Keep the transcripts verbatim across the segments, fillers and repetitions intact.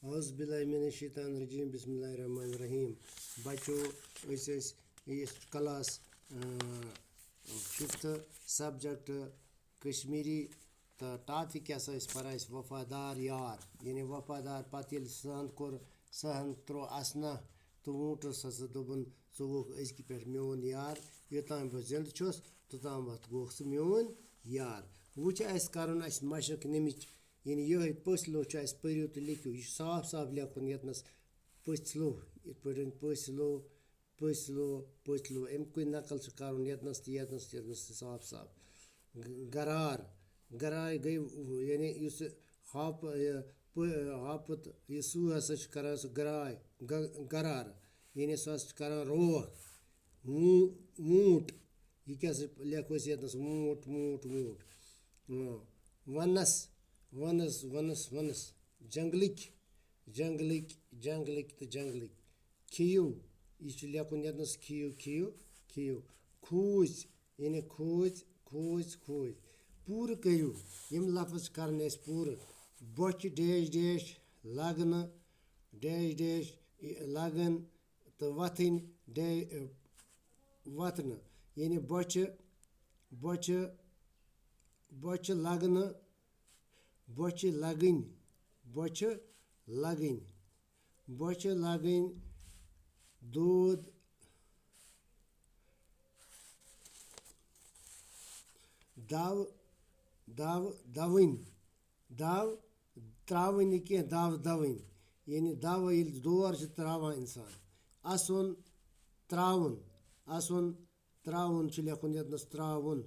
اعوذ باللہ من الشیطان الرجیم، بسم اللہ الرحمن الرحیم۔ بچو، أسۍ ٲسۍ یُس کلاس ففتھ، سبجیکٹ کشمیری، تہٕ ٹاپک کیٛاہ سا ٲسۍ پران أسۍ؟ وفادار یار، یعنی وفادار۔ پتہٕ ییٚلہِ سہند کوٚر، سہند ترٛوو اسنہ تہٕ ووٗنٛٹس ہسا دوٚپُن، "ژٕ گوٚکھ أزکہِ پٮ۪ٹھ میون یار، یوٚتام بہٕ زندٕ چھُس، توٚتام وتھ گوٚکھ ژٕ میون یار۔" وۄنۍ چھُ اَسہِ کرُن اَسہِ مشق نمِچ، یعنی یِہوٚے پٔژھۍ لوٚہ چھُ اَسہِ، پٔرِو تہٕ لیکھِو، یہِ چھُ صاف صاف لیکھُن ییٚتنَس پٔژھۍ لوٚہ، یِتھ پٲٹھۍ پٔژھۍ لوٚہ، پٔژھۍ لوٚہ، پٔژھۍ لوٚہ، اَمہِ کُے نقل چھُ کرُن ییٚتنَس تہٕ ییٚتنَس تہٕ ییٚتنَس تہٕ صاف صاف۔ گ-، گرار، گرار گٔے، یعنی یُس ہاپ-، یہِ پٲ-، ہاپُت، یہِ سُہ ہسا چھُ کران سُہ گراے، گ-، گرار، یعنی سُہ ہسا چھُ کران روکھ۔ ووٗ-، ووٗنٛٹ، یہِ کیٛاہ سا لیکھو أسۍ ییٚتنَس؟ ووٗنٛٹ، ووٗنٛٹ، ووٗنٛٹ۔ اۭں۔ وَنَس، وَنَس، وَنَس، وَنَس۔ جنٛگلٕکۍ، جنٛگلٕکۍ، جنٛگلٕکۍ تہٕ جنٛگلٕکۍ۔ کھیٚیِو، یہِ چھُ لیکھُن ییٚتنَس کھیٚیِو، کھیٚیِو، کھیٚیِو۔ کھوٗژۍ، یعنی کھوٗژۍ، کھوٗژۍ، کھوٗژۍ۔ پوٗرٕ کٔرِو، یِم لفظ چھِ کَرٕنۍ اَسہِ پوٗرٕ۔ بۄچھِ ڈیش ڈیش لَگنہٕ، ڈیش ڈیش لَگَن تہٕ وَتھٕنۍ ڈے-، وَتھنہٕ، یعنی بۄچھِ، بۄچھِ، بۄچھِ لَگنہٕ، بۄچھِ لَگٕنۍ، بۄچھِ لَگٕنۍ، بۄچھِ لَگٕنۍ۔ دود، دَو، دَو، دَوٕنۍ۔ دَو ترٛاوٕنۍ نہٕ کینٛہہ، دَو دَوٕنۍ۔ یعنی دَو ییٚلہِ دور چھِ ترٛاوان اِنسان۔ اَسُن، ترٛاوُن۔ اَسُن، ترٛاوُن چھُ لیکھُن ییٚتنَس ترٛاوُن۔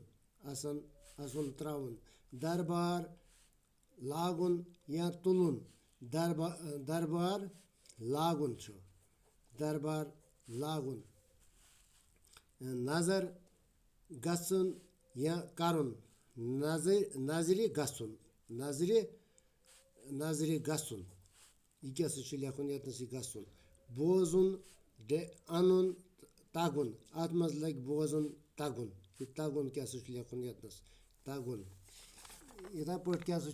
اَسُن، اَسُن، ترٛاوُن۔ دربار، لاگُن یا تُلُن۔ دربا-، دربار لاگُن چھُ۔ دربار لاگُن۔ نظر گژھُن یا کرُن۔ نظر، نظرِ گژھُن۔ نظرِ، نظرِ گژھُن۔ یہِ کیٛاہ سا چھُ لیکھُن ییٚتنَس یہِ گژھُن؟ بوزُن، ڈے-، اَنُن، تَگُن۔ اَتھ منٛز لَگہِ بوزُن، تَگُن۔ یہِ تَگُن کیٛاہ سا چھُ لیکھُن ییٚتنَس؟ تَگُن۔ یِتھَے پٲٹھۍ کیٛاہ سا